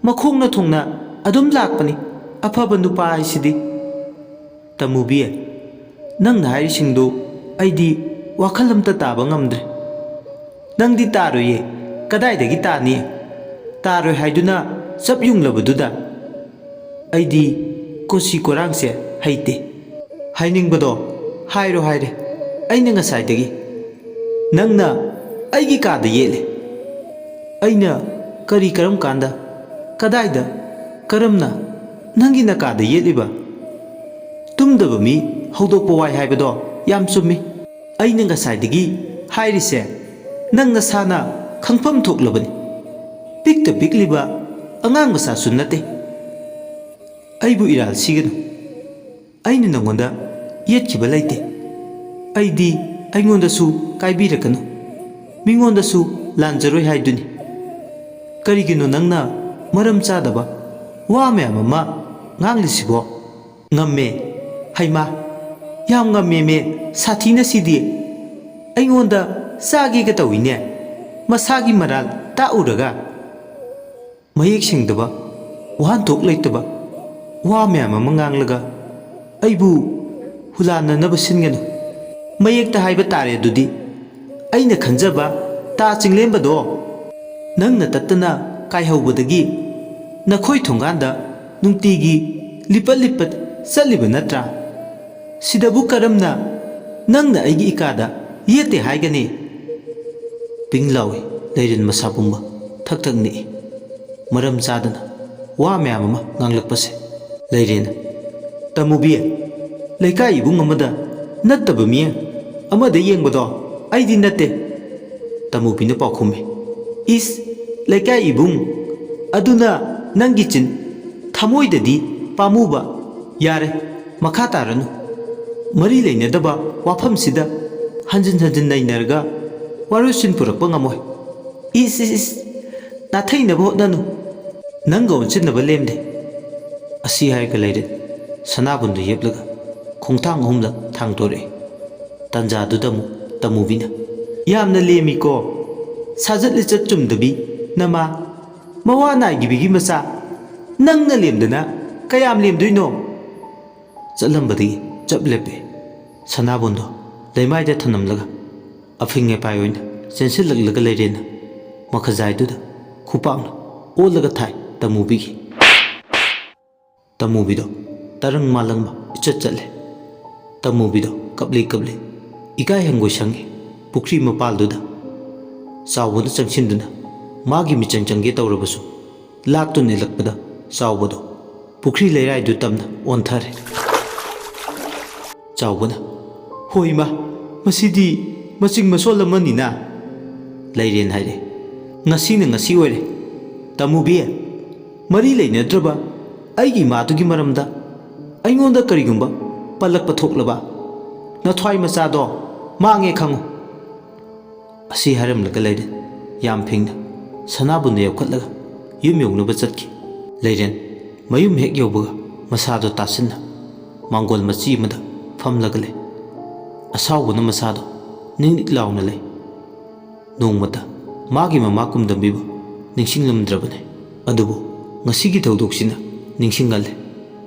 ꯃꯈꯣꯡꯅ ꯊꯨꯡꯅ ꯑꯗꯨꯝ ꯂꯥꯛꯄꯅꯤ ꯑꯐꯕ ꯅꯨꯄꯥ ꯍꯥꯏꯁꯤꯗꯤ꯫" "ꯇꯃꯨꯕꯤ, ꯅꯪꯅ ꯍꯥꯏꯔꯤꯁꯤꯡꯗꯨ ꯑꯩꯗꯤ ꯋꯥꯈꯜ ꯑꯝꯇ ꯇꯥꯕ ꯉꯝꯗ꯭ꯔꯦ꯫ ꯅꯪꯗꯤ ꯇꯥꯔꯣꯏꯌꯦ, ꯀꯗꯥꯏꯗꯒꯤ ꯇꯥꯅꯤ? ꯇꯥꯔꯣꯏ ꯍꯥꯏꯗꯨꯅ ꯆꯞ ꯌꯨꯡꯂꯕꯗꯨꯗ꯫ ꯑꯩꯗꯤ ꯀꯣꯆꯤ ꯀꯣꯔꯥꯡꯁꯦ ꯍꯩꯇꯦ꯫ ꯍꯥꯏꯅꯤꯡꯕꯗꯣ ꯍꯥꯏꯔꯣ ꯍꯥꯏꯔꯦ ꯑꯩꯅ ꯉꯁꯥꯏꯗꯒꯤ꯫ ꯅꯪꯅ ꯑꯩꯒꯤ ꯀꯥꯗ ꯌꯦꯠꯂꯦ꯫ ꯑꯩꯅ ꯀꯔꯤ, ꯀꯔꯝ ꯀꯥꯟꯗ, ꯀꯗꯥꯏꯗ, ꯀꯔꯝꯅ ꯅꯪꯒꯤ ꯅꯀꯥꯗ ꯌꯦꯠꯂꯤꯕ? ꯇꯨꯝꯗꯕ ꯃꯤ ꯍꯧꯗꯣꯛꯄ ꯋꯥꯏ ꯍꯥꯏꯕꯗꯣ ꯌꯥꯝ ꯆꯨꯝꯃꯤ꯫ ꯑꯩꯅ ꯉꯁꯥꯏꯗꯒꯤ ꯍꯥꯏꯔꯤꯁꯦ ꯅꯪ ꯅꯁꯥꯅ ꯈꯪꯐꯝ ꯊꯣꯛꯂꯕꯅꯤ꯫ ꯄꯤꯛꯇ ꯄꯤꯛꯂꯤꯕ ꯑꯉꯥꯡ ꯃꯆꯥꯁꯨ ꯅꯠꯇꯦ꯫ ꯑꯩꯕꯨ ꯏꯔꯥꯜ ꯁꯤꯒꯅꯨ꯫ ꯑꯩꯅ ꯅꯪꯉꯣꯟꯗ ꯌꯦꯠꯈꯤꯕ ꯂꯩꯇꯦ꯫ ꯑꯩꯗꯤ ꯑꯩꯉꯣꯟꯗꯁꯨ ꯀꯥꯏꯕꯤꯔꯛꯀꯅꯨ, ꯃꯤꯉꯣꯟꯗꯁꯨ ꯂꯥꯟꯖꯔꯣꯏ ꯍꯥꯏꯗꯨꯅꯤ꯫ ꯀꯔꯤꯒꯤꯅꯣ ꯅꯪꯅ ꯃꯔꯝ ꯆꯥꯗꯕ ꯋꯥ ꯃꯌꯥꯝ ꯑꯃ ꯉꯥꯡꯂꯤꯁꯤꯕꯣ? ꯉꯝꯃꯦ꯫ ꯍꯩꯃꯥ, ꯌꯥꯝ ꯉꯝꯃꯦꯃꯦ꯫ ꯁꯥꯊꯤꯅ ꯁꯤꯗꯤ꯫ ꯑꯩꯉꯣꯟꯗ ꯆꯥꯒꯦꯒ ꯇꯧꯏꯅꯦ꯫ ꯃꯁꯥꯒꯤ ꯃꯔꯥꯜ ꯇꯥꯛꯎꯔꯒ꯫ ꯃꯌꯦꯛ ꯁꯦꯡꯗꯕ, ꯋꯥꯍꯟꯊꯣꯛ ꯂꯩꯇꯕ ꯋꯥ ꯃꯌꯥꯝ ꯑꯃ ꯉꯥꯡꯂꯒ ꯑꯩꯕꯨ ꯍꯨꯂꯥꯟꯅꯅꯕ ꯁꯤꯟꯒꯅꯨ꯫ ꯃꯌꯦꯛꯇ ꯍꯥꯏꯕ ꯇꯥꯔꯦ ꯑꯗꯨꯗꯤ꯫ ꯑꯩꯅ ꯈꯟꯖꯕ ꯇꯥ ꯆꯤꯡꯂꯦꯝꯕꯗꯣ ꯅꯪꯅ ꯇꯠꯇꯅ ꯀꯥꯏꯍꯧꯕꯗꯒꯤ ꯅꯈꯣꯏ ꯊꯣꯡꯒꯥꯟꯗ ꯅꯨꯡꯇꯤꯒꯤ ꯂꯤꯄꯠ ꯂꯤꯄꯠ ꯆꯠꯂꯤꯕ ꯅꯠꯇ꯭ꯔꯥ? ꯁꯤꯗꯕꯨ ꯀꯔꯝꯅ ꯅꯪꯅ ꯑꯩꯒꯤ ꯏꯀꯥꯗ ꯌꯦꯠꯇꯦ ꯍꯥꯏꯒꯅꯤ? ꯄꯤꯡ ꯂꯥꯎꯏ ꯂꯩꯔꯦꯟ ꯃꯁꯥ ꯄꯨꯝꯕ ꯊꯛ ꯊꯛ ꯅꯤꯛꯏ꯫ ꯃꯔꯝ ꯆꯥꯗꯅ ꯋꯥ ꯃꯌꯥꯝ ꯑꯃ ꯉꯥꯡꯂꯛꯄꯁꯦ꯫ ꯂꯩꯔꯦꯟ, ꯇꯃꯨꯕꯤ, ꯂꯩꯀꯥꯏ ꯏꯕꯨꯡ ꯑꯃꯗ ꯅꯠꯇꯕ ꯃꯤ ꯑꯃꯗ ꯌꯦꯡꯕꯗꯣ ꯑꯩꯗꯤ ꯅꯠꯇꯦ꯫ ꯇꯃꯨꯕꯤꯅ ꯄꯥꯎꯈꯨꯝꯃꯤ꯫ ꯏꯁ, ꯂꯩꯀꯥꯏ ꯏꯕꯨꯡ, ꯑꯗꯨꯅ ꯅꯪꯒꯤ ꯆꯤꯟ, ꯊꯃꯣꯏꯗꯗꯤ ꯄꯥꯝꯃꯨꯕ꯫ ꯌꯥꯔꯦ, ꯃꯈꯥ ꯇꯥꯔꯅꯨ꯫ ꯃꯔꯤ ꯂꯩꯅꯗꯕ ꯋꯥꯐꯝꯁꯤꯗ ꯍꯟꯖꯤꯟ ꯍꯟꯖꯤꯟ ꯅꯩꯅꯔꯒ ꯋꯥꯔꯣꯏꯁꯤꯟ ꯄꯨꯔꯛꯄ ꯉꯝꯃꯣꯏ꯫ ꯏꯁ, ꯏꯁ, ꯏꯁ, ꯅꯥꯊꯩꯅꯕ ꯍꯣꯠꯅꯅꯨ꯫ ꯅꯪꯒ ꯑꯣꯟꯁꯤꯟꯅꯕ ꯂꯦꯝꯗꯦ꯫ ꯑꯁꯤ ꯍꯥꯏꯔꯒ ꯂꯩꯔꯦ ꯁꯅꯥꯕꯨꯟꯗꯨ ꯌꯦꯞꯂꯒ ꯈꯣꯡꯊꯥꯡ ꯑꯍꯨꯝꯂꯛ ꯊꯥꯡꯗꯣꯔꯛꯏ꯫ ꯇꯟꯖꯥꯗꯨꯗ ꯑꯃꯨꯛ ꯇꯃꯨꯕꯤꯅ, "ꯌꯥꯝꯅ ꯂꯦꯝꯃꯤꯀꯣ, ꯁꯥꯖꯠ ꯂꯤꯆꯠ ꯆꯨꯝꯗꯕꯤ ꯅꯃꯥ, ꯃꯋꯥ ꯅꯥꯏꯗꯕꯤꯒꯤ ꯃꯆꯥ, ꯅꯪꯅ ꯂꯦꯝꯗꯅ ꯀꯌꯥꯝ ꯂꯦꯝꯗꯣꯏꯅꯣ?" ꯆꯠꯂꯝꯕꯗꯒꯤ ꯆꯞ ꯂꯦꯞꯄꯦ꯫ ꯁꯅꯥꯕꯨꯟꯗꯣ ꯂꯩꯃꯥꯏꯗ ꯊꯅꯝꯂꯒ ꯑꯐꯤꯡ ꯑꯄꯥꯏ ꯑꯣꯏꯅ ꯆꯦꯟꯁꯤꯜꯂꯛꯂꯒ ꯂꯩꯔꯦꯅ ꯃꯈꯖꯥꯏꯗꯨꯗ ꯈꯨꯄꯥꯛꯅ ꯑꯣꯜꯂꯒ ꯊꯥꯏ ꯇꯃꯨꯕꯤꯒꯤ꯫ ꯇꯃꯨꯕꯤꯗꯣ ꯇꯔꯪ ꯃꯥꯂꯪꯕ ꯏꯆꯠ ꯆꯠꯂꯦ꯫ ꯇꯃꯨꯕꯤꯗꯣ ꯀꯞꯂꯤ ꯀꯞꯂꯤ ꯏꯀꯥꯏ ꯍꯪꯒꯣꯏ ꯁꯪꯉꯤ ꯄꯨꯈ꯭ꯔꯤ ꯃꯄꯥꯜꯗꯨꯗ꯫ ꯆꯥꯎꯕꯅ ꯆꯪꯁꯤꯟꯗꯨꯅ ꯃꯥꯒꯤ ꯃꯤꯆꯪ ꯆꯪꯒꯦ ꯇꯧꯔꯕꯁꯨ ꯂꯥꯛꯇꯨꯅ ꯏꯜꯂꯛꯄꯗ ꯆꯥꯎꯕꯗꯣ ꯄꯨꯈ꯭ꯔꯤ ꯂꯩꯔꯥꯏꯗꯨ ꯇꯝꯅ ꯑꯣꯟꯊꯔꯦ꯫ ꯆꯥꯎꯕꯅ, "ꯍꯣ ꯏꯃꯥ, "ꯃꯁꯤꯗꯤ ꯃꯆꯤꯡ ꯃꯁꯣꯜ ꯑꯃꯅꯤꯅ?" ꯂꯩꯔꯦꯟ ꯍꯥꯏꯔꯦ꯫ "ꯉꯁꯤꯅ ꯉꯁꯤ ꯑꯣꯏꯔꯦ꯫ ꯇꯥꯃꯨꯕꯤ, ꯃꯔꯤ ꯂꯩꯅꯗ꯭ꯔꯕ ꯑꯩꯒꯤ ꯏꯃꯥꯗꯨꯒꯤ ꯃꯔꯝꯗ ꯑꯩꯉꯣꯟꯗ ꯀꯔꯤꯒꯨꯝꯕ ꯄꯜꯂꯛꯄ ꯊꯣꯛꯂꯕ, ꯅꯊ꯭ꯋꯥꯏ ꯃꯆꯥꯗꯣ ꯃꯥꯡꯉꯦ ꯈꯪꯉꯨ꯫" ꯑꯁꯤ ꯍꯥꯏꯔꯝꯂꯒ ꯂꯩꯔꯦꯟ ꯌꯥꯝ ꯐꯤꯡꯅ ꯁꯅꯥꯕꯨꯟꯗ ꯌꯣꯛꯈꯠꯂꯒ ꯌꯨꯝ ꯌꯧꯅꯕ ꯆꯠꯈꯤ꯫ ꯂꯩꯔꯦꯟ ꯃꯌꯨꯝ ꯍꯦꯛ ꯌꯧꯕꯒ ꯃꯁꯥꯗꯣ ꯇꯥꯁꯤꯟꯅ ꯃꯥꯡꯒꯣꯜ ꯃꯆꯤ ꯑꯃꯗ ꯐꯝꯂꯒ ꯂꯩ꯫ ꯑꯁꯥꯎꯕꯅ ꯃꯁꯥꯗꯣ ꯅꯤꯛ ꯅꯤꯛ ꯂꯥꯎꯅ ꯂꯩ꯫ ꯅꯣꯡꯃꯇ ꯃꯥꯒꯤ ꯃꯃꯥ ꯀꯨꯝꯗꯝꯕꯤꯕꯨ ꯅꯤꯡꯁꯤꯡꯂꯝꯗ꯭ꯔꯕꯅꯤ꯫ ꯑꯗꯨꯕꯨ ꯉꯁꯤꯒꯤ ꯊꯧꯗꯣꯛꯁꯤꯅ ꯅꯤꯡꯁꯤꯡꯍꯜꯂꯦ꯫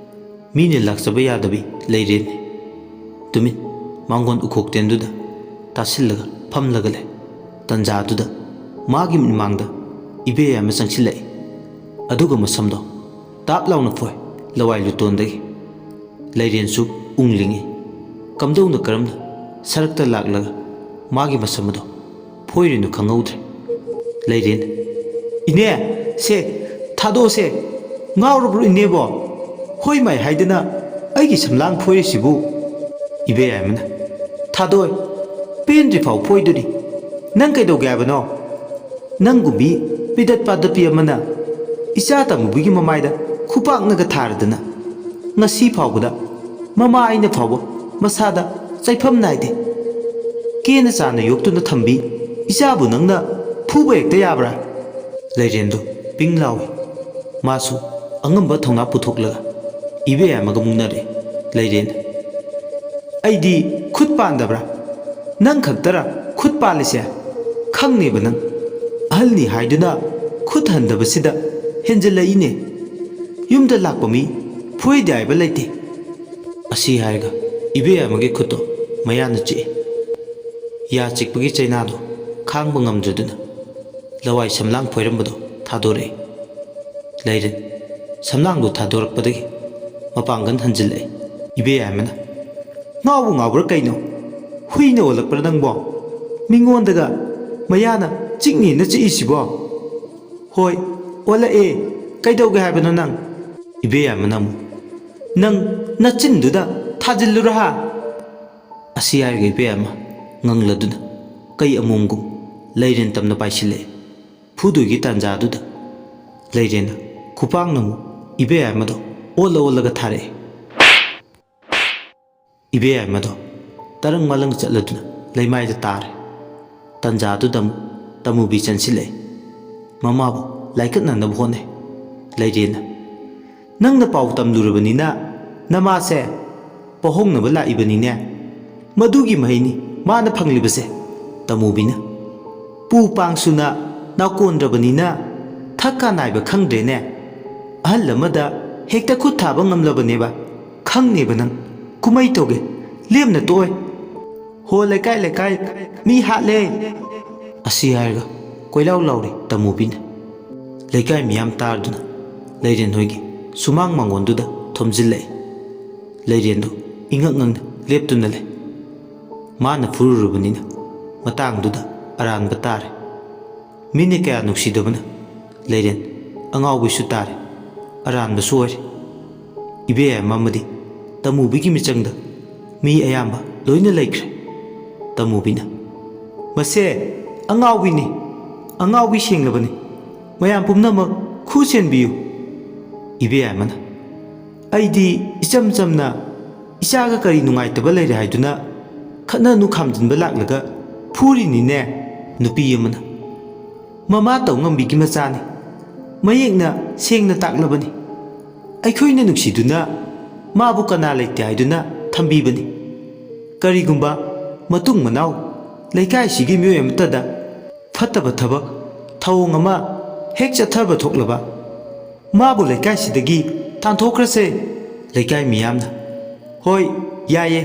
ꯃꯤꯅ ꯂꯥꯛꯆꯕ ꯌꯥꯗꯕꯤ ꯂꯩꯔꯦꯅꯦ꯫ ꯇꯨꯃꯤꯟ ꯃꯥꯡꯒꯣꯟ ꯎꯈꯣꯛꯇꯦꯟꯗꯨꯗ ꯇꯥꯁꯤꯜꯂꯒ ꯐꯝꯂꯒ ꯂꯩ꯫ ꯇꯟꯖꯥꯗꯨꯗ ꯃꯥꯒꯤ ꯃꯤꯠꯃꯥꯡꯗ ꯏꯕꯦꯌꯥꯏꯃ ꯆꯪꯁꯤꯜꯂꯛꯏ꯫ ꯑꯗꯨꯒ ꯃꯁꯝꯗꯣ ꯇꯥꯞ ꯂꯥꯎꯅ ꯐꯣꯏ ꯂꯋꯥꯏ ꯂꯨꯇꯣꯟꯗꯒꯤ꯫ ꯂꯩꯔꯦꯟꯁꯨ ꯎꯪꯂꯤꯉꯩ ꯀꯝꯗꯧꯅ ꯀꯔꯝꯅ ꯁꯔꯛꯇ ꯂꯥꯛꯂꯒ ꯃꯥꯒꯤ ꯃꯁꯝ ꯑꯗꯣ ꯐꯣꯏꯔꯤꯅꯣ ꯈꯪꯍꯧꯗ꯭ꯔꯦ꯫ ꯂꯩꯔꯦꯟ, "ꯏꯅꯦ, ꯁꯦ, ꯊꯥꯗꯣꯛꯑꯁꯦ꯫ ꯉꯥꯎꯔꯕ꯭ꯔꯣ ꯏꯅꯦꯕꯣ? ꯍꯣꯏ ꯃꯥꯏ ꯍꯥꯏꯗꯅ ꯑꯩꯒꯤ ꯁꯝꯂꯥꯡ ꯐꯣꯏꯔꯤꯁꯤꯕꯨ?" ꯏꯕꯦꯌꯥꯏꯃꯅ, "ꯊꯥꯗꯣꯏ, ꯄꯦꯟꯗ꯭ꯔꯤ ꯐꯥꯎ ꯐꯣꯏꯗꯣꯔꯤ꯫ ꯅꯪ ꯀꯩꯗꯧꯒꯦ ꯍꯥꯏꯕꯅꯣ? ꯅꯪꯒꯨꯝꯕꯤ ꯄꯤꯗꯠ ꯄꯥꯗꯠꯄꯤ ꯑꯃꯅ ꯏꯆꯥ ꯇꯥꯃꯨꯕꯤꯒꯤ ꯃꯃꯥꯏꯗ ꯈꯨꯄꯥꯛꯅꯒ ꯊꯥꯔꯗꯅ ꯉꯁꯤ ꯐꯥꯎꯕꯗ ꯃꯃꯥ ꯑꯩꯅ ꯐꯥꯎꯕ ꯃꯁꯥꯗ ꯆꯩꯐꯝ ꯅꯥꯏꯗꯦ꯫ ꯀꯦꯅ ꯆꯥꯅ ꯌꯣꯛꯇꯨꯅ ꯊꯝꯕꯤ ꯏꯆꯥꯕꯨ ꯅꯪꯅ ꯐꯨꯕ ꯍꯦꯛꯇ ꯌꯥꯕ꯭ꯔꯥ?" ꯂꯩꯔꯦꯟꯗꯣ ꯄꯤꯡ ꯂꯥꯎꯏ꯫ ꯃꯥꯁꯨ ꯑꯉꯝꯕ ꯊꯧꯅꯥ ꯄꯨꯊꯣꯛꯂꯒ ꯏꯕꯦꯌꯥꯏꯃꯒ ꯃꯨꯛꯅꯔꯦ꯫ ꯂꯩꯔꯦꯟ, "ꯑꯩꯗꯤ ꯈꯨꯠ ꯄꯥꯟꯗꯕ꯭ꯔꯥ? ꯅꯪ ꯈꯛꯇꯔ ꯈꯨꯠ ꯄꯥꯜꯂꯤꯁꯦ? ꯈꯪꯅꯦꯕ ꯅꯪ꯫ ꯑꯍꯜꯅꯤ ꯍꯥꯏꯗꯨꯅ ꯈꯨꯠ ꯍꯟꯗꯕꯁꯤꯗ ꯍꯦꯟꯖꯜꯂꯛꯏꯅꯦ꯫ ꯌꯨꯝꯗ ꯂꯥꯛꯄ ꯃꯤ ꯐꯨꯏꯗꯦ ꯍꯥꯏꯕ ꯂꯩꯇꯦ꯫" ꯑꯁꯤ ꯍꯥꯏꯔꯒ ꯏꯕꯦꯌꯥꯏꯃꯒꯤ ꯈꯨꯠꯇꯣ ꯃꯌꯥꯅ ꯆꯤꯛꯏ꯫ ꯌꯥ ꯆꯤꯛꯄꯒꯤ ꯆꯩꯅꯥꯗꯣ ꯈꯥꯡꯕ ꯉꯝꯗ꯭ꯔꯗꯨꯅ ꯂꯋꯥꯏ ꯁꯝꯂꯥꯡ ꯐꯣꯏꯔꯝꯕꯗꯣ ꯊꯥꯗꯣꯔꯛꯏ꯫ ꯂꯩꯔꯦꯟ ꯁꯝꯂꯥꯡꯗꯨ ꯊꯥꯗꯣꯔꯛꯄꯗꯒꯤ ꯃꯄꯥꯡꯒꯜ ꯍꯟꯖꯤꯜꯂꯛꯏ꯫ ꯏꯕꯦꯌꯥꯏꯃꯅ, "ꯉꯥꯎꯕꯨ ꯉꯥꯎꯕ꯭ꯔꯥ ꯀꯩꯅꯣ? ꯍꯨꯏꯅ ꯑꯣꯜꯂꯛꯄ꯭ꯔꯥ ꯅꯪꯕꯣ? ꯃꯤꯉꯣꯟꯗꯒ ꯃꯌꯥꯅ ꯆꯤꯛꯅꯤꯅ ꯆꯤꯛꯏꯁꯤꯕꯣ?" "ꯍꯣꯏ, ꯑꯣꯜꯂꯛꯑꯦ꯫ ꯀꯩꯗꯧꯒꯦ ꯍꯥꯏꯕꯅꯣ ꯅꯪ?" ꯏꯕꯦꯌꯥꯏꯃꯅ ꯑꯃꯨꯛ, "ꯅꯪ ꯅꯆꯤꯟꯗꯨꯗ ꯊꯥꯖꯤꯜꯂꯨꯔꯥ ꯍꯥ?" ꯑꯁꯤ ꯍꯥꯏꯔꯒ ꯏꯕꯦꯌꯥꯏꯃ ꯉꯪꯂꯗꯨꯅ ꯀꯩ ꯑꯃꯣꯝꯒꯨꯝ ꯂꯩꯔꯦꯟ ꯇꯝꯅ ꯄꯥꯏꯁꯤꯜꯂꯛꯑꯦ꯫ ꯐꯨꯗꯣꯏꯒꯤ ꯇꯥꯟꯖꯥꯗꯨꯗ ꯂꯩꯔꯦꯟꯅ ꯈꯨꯄꯥꯛꯅ ꯑꯃꯨꯛ ꯏꯕꯦꯌꯥꯏꯃꯗꯣ ꯑꯣꯜꯂ ꯑꯣꯜꯂꯒ ꯊꯥꯔꯛꯑꯦ꯫ ꯏꯕꯦꯌꯥꯏꯃꯗꯣ ꯇꯔꯪ ꯃꯂꯪ ꯆꯠꯂꯗꯨꯅ ꯂꯩꯃꯥꯏꯗ ꯇꯥꯔꯦ꯫ ꯇꯥꯟꯖꯥꯗꯨꯗ ꯑꯃꯨꯛ ꯇꯃꯨꯕꯤ ꯆꯪꯁꯤꯜꯂꯛꯑꯦ꯫ ꯃꯃꯥꯕꯨ ꯂꯥꯏꯀꯠꯅꯅꯕ ꯍꯣꯠꯅꯩ꯫ ꯂꯩꯔꯦꯟꯅ, "ꯅꯪꯅ ꯄꯥꯎ ꯇꯝꯂꯨꯔꯕꯅꯤꯅ ꯅꯃꯥꯁꯦ ꯄꯣꯍꯧꯅꯕ ꯂꯥꯛꯏꯕꯅꯤꯅꯦ꯫ ꯃꯗꯨꯒꯤ ꯃꯍꯩꯅꯤ ꯃꯥꯅ ꯐꯪꯂꯤꯕꯁꯦ"꯫ ꯇꯃꯨꯕꯤꯅ, "ꯄꯨ ꯄꯥꯡꯁꯨꯅ ꯅꯥꯎꯀꯣꯟꯗ꯭ꯔꯕꯅꯤꯅ ꯊꯛꯀ ꯅꯥꯏꯕ ꯈꯪꯗ꯭ꯔꯦꯅꯦ꯫ ꯑꯍꯜ ꯑꯃꯗ ꯍꯦꯛꯇ ꯈꯨꯠ ꯊꯥꯕ ꯉꯝꯂꯕꯅꯦꯕ꯫ ꯈꯪꯅꯦꯕ ꯅꯪ꯫ ꯀꯨꯝꯍꯩ ꯇꯧꯒꯦ꯫ ꯂꯦꯝꯅ ꯇꯣꯛꯑꯣꯏ꯫ ꯍꯣ ꯂꯩꯀꯥꯏ ꯂꯩꯀꯥꯏ ꯃꯤ ꯍꯥꯠꯂꯦ"꯫ ꯑꯁꯤ ꯍꯥꯏꯔꯒ ꯀꯣꯏꯂꯥꯎ ꯂꯥꯎꯔꯤ ꯇꯃꯨꯕꯤꯅ꯫ ꯂꯩꯀꯥꯏ ꯃꯤꯌꯥꯝ ꯇꯥꯔꯗꯨꯅ ꯂꯩꯔꯦꯟ ꯍꯣꯏꯒꯤ ꯁꯨꯃꯥꯡ ꯃꯥꯡꯒꯣꯟꯗꯨꯗ ꯊꯣꯝꯖꯤꯜꯂꯛꯏ꯫ ꯂꯩꯔꯦꯟꯗꯣ ꯏꯉꯛ ꯉꯛꯅ ꯂꯦꯞꯇꯨꯅ ꯂꯩ꯫ ꯃꯥꯅ ꯐꯨꯔꯨꯔꯕꯅꯤꯅ ꯃꯇꯥꯡꯗꯨꯗ ꯑꯔꯥꯟꯕ ꯇꯥꯔꯦ꯫ ꯃꯤꯅ ꯀꯌꯥ ꯅꯨꯡꯁꯤꯗꯕꯅ ꯂꯩꯔꯦꯟ ꯑꯉꯥꯎꯕꯤꯁꯨ ꯇꯥꯔꯦ, ꯑꯔꯥꯟꯕꯁꯨ ꯑꯣꯏꯔꯦ꯫ ꯏꯕꯦꯌꯥꯏꯃ ꯑꯃꯗꯤ ꯇꯃꯨꯕꯤꯒꯤ ꯃꯤꯆꯪꯗ ꯃꯤ ꯑꯌꯥꯝꯕ ꯂꯣꯏꯅ ꯂꯩꯈ꯭ꯔꯦ꯫ ꯇꯃꯨꯕꯤꯅ, "ꯃꯁꯦ ꯑꯉꯥꯎꯕꯤꯅꯤ, ꯑꯉꯥꯎꯕꯤ ꯁꯦꯡꯂꯕꯅꯤ꯫ ꯃꯌꯥꯝ ꯄꯨꯝꯅꯃꯛ ꯈꯨ ꯆꯦꯟꯕꯤꯌꯨ"꯫ ꯏꯕꯦꯌꯥꯏꯃꯅ, "ꯑꯩꯗꯤ ꯏꯆꯝ ꯆꯝꯅ ꯏꯆꯥꯒ ꯀꯔꯤ ꯅꯨꯡꯉꯥꯏꯇꯕ ꯂꯩꯔꯦ ꯍꯥꯏꯗꯨꯅ ꯈꯠꯅꯅꯨ ꯈꯥꯝꯖꯤꯟꯕ ꯂꯥꯛꯂꯒ ꯐꯨꯔꯤꯅꯤꯅꯦ"꯫ ꯅꯨꯄꯤ ꯑꯃꯅ, "ꯃꯃꯥ ꯇꯧꯉꯝꯕꯤꯒꯤ ꯃꯆꯥꯅꯤ꯫ ꯃꯌꯦꯛꯅ ꯁꯦꯡꯅ ꯇꯥꯛꯂꯕꯅꯤ꯫ ꯑꯩꯈꯣꯏꯅ ꯅꯨꯡꯁꯤꯗꯨꯅ ꯃꯥꯕꯨ ꯀꯅꯥ ꯂꯩꯇꯦ ꯍꯥꯏꯗꯨꯅ ꯊꯝꯕꯤꯕꯅꯤ꯫ ꯀꯔꯤꯒꯨꯝꯕ ꯃꯇꯨꯡ ꯃꯅꯥꯎ ꯂꯩꯀꯥꯏꯁꯤꯒꯤ ꯃꯤꯑꯣꯏ ꯑꯃꯠꯇꯗ ꯐꯠꯇꯕ ꯊꯕꯛ, ꯊꯧꯑꯣꯡ ꯑꯃ ꯍꯦꯛ ꯆꯠꯊꯕ ꯊꯣꯛꯂꯕ, ꯃꯥꯕꯨ ꯂꯩꯀꯥꯏꯁꯤꯗꯒꯤ ꯇꯥꯟꯊꯣꯛꯈ꯭ꯔꯁꯦ"꯫ ꯂꯩꯀꯥꯏ ꯃꯤꯌꯥꯝꯅ, "ꯍꯣꯏ, ꯌꯥꯏꯌꯦ꯫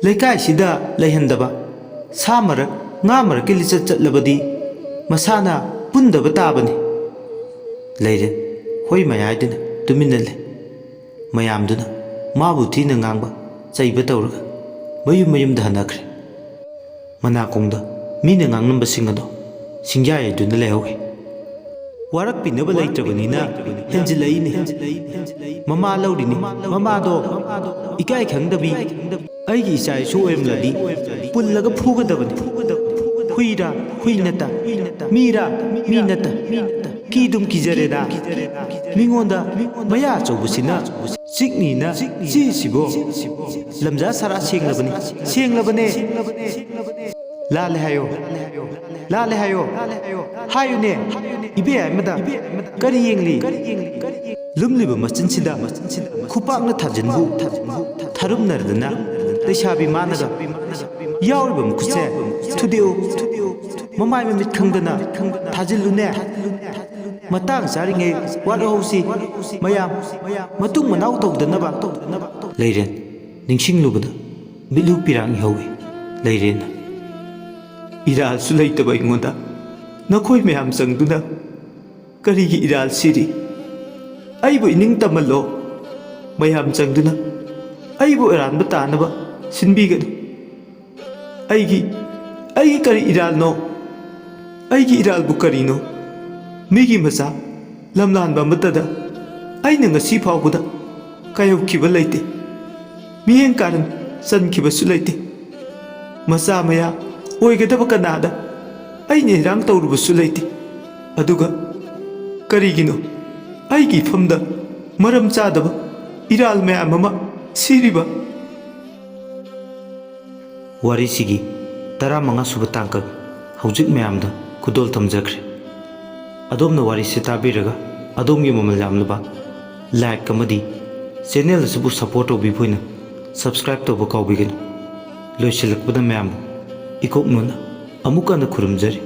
ꯂꯩꯀꯥꯏꯁꯤꯗ ꯂꯩꯍꯟꯗꯕ, ꯁꯥ ꯃꯔꯛ, ꯉꯥ ꯃꯔꯛꯀꯤ ꯂꯤꯆꯠ ꯆꯠꯂꯕꯗꯤ ꯃꯁꯥꯅ ꯄꯨꯟꯗꯕ ꯇꯥꯕꯅꯤ"꯫ ꯂꯩꯔꯦꯟ ꯍꯣꯏ ꯃꯌꯥꯏꯗꯅ ꯇꯨꯃꯤꯟꯅ ꯂꯩ꯫ ꯃꯌꯥꯝꯗꯨꯅ ꯃꯥꯕꯨ ꯊꯤꯅ ꯉꯥꯡꯕ, ꯆꯩꯕ ꯇꯧꯔꯒ ꯃꯌꯨꯝ ꯃꯌꯨꯝꯗ ꯍꯟꯅꯈ꯭ꯔꯦ꯫ ꯃꯅꯥꯀꯣꯡꯗ ꯃꯤꯅ ꯉꯥꯡꯂꯝꯕꯁꯤꯡ ꯑꯗꯣ ꯁꯤꯡꯌꯥ ꯌꯩꯗꯨꯅ ꯂꯩꯍꯧꯏ꯫ ꯋꯥꯔꯛꯄꯤꯅꯕ ꯂꯩꯇ꯭ꯔꯕꯅꯤꯅ ꯍꯦꯟꯖꯤꯜꯂꯛꯏꯅꯦ꯫ ꯃꯃꯥ ꯂꯧꯔꯤꯅꯤ꯫ ꯃꯃꯥꯗꯣ ꯏꯀꯥꯏ ꯈꯪꯗꯕꯤ, ꯑꯩꯒꯤ ꯏꯆꯥ ꯏꯁꯨ ꯑꯣꯏꯔꯝꯂꯗꯤ ꯄꯨꯜꯂꯒ ꯐꯨꯒꯗꯕꯅꯤ꯫ ꯍꯨꯏꯔꯥ ꯍꯨꯏ ꯅꯠꯇ, ꯃꯤꯔꯥ ꯃꯤ ꯅꯠꯇ, ꯀꯤꯗꯨꯝ ꯀꯤꯖꯔꯦꯗ꯫ ꯃꯤꯉꯣꯟꯗ ꯃꯌꯥ ꯑꯆꯧꯕꯁꯤꯅ ꯆꯤꯛꯅꯤꯅ ꯆꯤꯛꯁꯤꯕꯣ꯫ ꯂꯝꯖꯥ ꯁꯔꯥ ꯁꯦꯡꯂꯕꯅꯤ, ꯁꯦꯡꯂꯕꯅꯦ꯫ ꯂꯥꯜꯂꯦ ꯍꯥꯏꯌꯣ, ꯂꯥꯜꯂꯦ ꯍꯥꯏꯌꯣ꯫ ꯍꯥꯏꯌꯨꯅꯦ, ꯏꯕꯦꯝꯃꯗ ꯀꯔꯤ ꯌꯦꯡꯂꯤ? ꯂꯨꯝꯂꯤꯕ ꯃꯆꯤꯟꯁꯤꯗ ꯈꯨꯄꯥꯛꯅ ꯊꯥꯖꯤꯟꯕꯨ ꯊꯥꯔꯨꯝꯅꯔꯗꯅ ꯂꯩꯁꯥꯕꯤ ꯃꯥꯅꯒ ꯌꯥꯎꯔꯤꯕ ꯃꯈꯨꯠꯁꯦ ꯊꯨꯗꯦꯛꯎ꯫ ꯃꯃꯥꯏ ꯃꯃꯤꯠ ꯈꯪꯗꯅ ꯊꯥꯖꯤꯜꯂꯨꯅꯦ꯫ ꯃꯇꯥꯡ ꯆꯥꯔꯤꯉꯩ ꯋꯥꯠꯍꯧꯁꯤ ꯃꯌꯥꯝ, ꯃꯇꯨꯡ ꯃꯅꯥꯎ ꯇꯧꯗꯅꯕ꯫ ꯂꯩꯔꯦꯟ ꯅꯤꯡꯁꯤꯡꯂꯨꯕꯗ ꯃꯤꯠꯂꯨ ꯄꯤꯔꯥꯡ ꯏꯍꯧꯏ꯫ ꯂꯩꯔꯦꯟꯅ, "ꯏꯔꯥꯜꯁꯨ ꯂꯩꯇꯕ ꯑꯩꯉꯣꯟꯗ ꯅꯈꯣꯏ ꯃꯌꯥꯝ ꯆꯪꯗꯨꯅ ꯀꯔꯤꯒꯤ ꯏꯔꯥꯜ ꯁꯤꯔꯤ? ꯑꯩꯕꯨ ꯏꯅꯤꯡ ꯇꯝꯍꯜꯂꯣ꯫ ꯃꯌꯥꯝ ꯆꯪꯗꯨꯅ ꯑꯩꯕꯨ ꯑꯔꯥꯟꯕ ꯇꯥꯅꯕ ꯁꯤꯟꯕꯤꯒꯅꯨ꯫ ꯑꯩꯒꯤ, ꯑꯩꯒꯤ ꯀꯔꯤ ꯏꯔꯥꯜꯅꯣ? ꯑꯩꯒꯤ ꯏꯔꯥꯜꯕꯨ ꯀꯔꯤꯅꯣ? ꯃꯤꯒꯤ ꯃꯆꯥ ꯂꯝꯂꯥꯟꯕ ꯑꯃꯠꯇꯗ ꯑꯩꯅ ꯉꯁꯤ ꯐꯥꯎꯕꯗ ꯀꯥꯏꯍꯧꯈꯤꯕ ꯂꯩꯇꯦ꯫ ꯃꯤꯠꯌꯦꯡ ꯀꯥꯔꯟ ꯆꯟꯈꯤꯕꯁꯨ ꯂꯩꯇꯦ꯫ ꯃꯆꯥ ꯃꯌꯥ ꯑꯣꯏꯒꯗꯕ ꯀꯅꯥꯗ ꯑꯩꯅ ꯏꯔꯥꯡ ꯇꯧꯔꯨꯕꯁꯨ ꯂꯩꯇꯦ꯫ ꯑꯗꯨꯒ ꯀꯔꯤꯒꯤꯅꯣ ꯑꯩꯒꯤ ꯏꯐꯝꯗ ꯃꯔꯝ ꯆꯥꯗꯕ ꯏꯔꯥꯜ ꯃꯌꯥꯝ ꯑꯃ ꯁꯤꯔꯤꯕ?" ꯋꯥꯔꯤꯁꯤꯒꯤ ꯇꯔꯥꯃꯉꯥ ꯁꯨꯕ ꯇꯥꯡꯀꯛ ꯍꯧꯖꯤꯛ ꯃꯌꯥꯝꯗ ꯈꯨꯗꯣꯜ ꯇꯝꯖꯈ꯭ꯔꯦ꯫ ꯑꯗꯣꯝꯅ ꯋꯥꯔꯤꯁꯤ ꯇꯥꯕꯤꯔꯒ ꯑꯗꯣꯝꯒꯤ ꯃꯃꯜ ꯌꯥꯝꯂꯕ like ꯑꯃꯗꯤ channel ꯑꯁꯤꯕꯨ support ꯇꯧꯕꯤꯕ ꯑꯣꯏꯅ subscribe ꯇꯧꯕ ꯀꯥꯎꯕꯤꯒꯅꯨ꯫ ꯂꯣꯏꯁꯤꯜꯂꯛꯄꯗ ꯃꯌꯥꯝꯕꯨ ꯏꯀꯣꯛ ꯅꯣꯟꯅ ꯑꯃꯨꯛ ꯍꯟꯅ ꯈꯨꯔꯨꯝꯖꯔꯤ꯫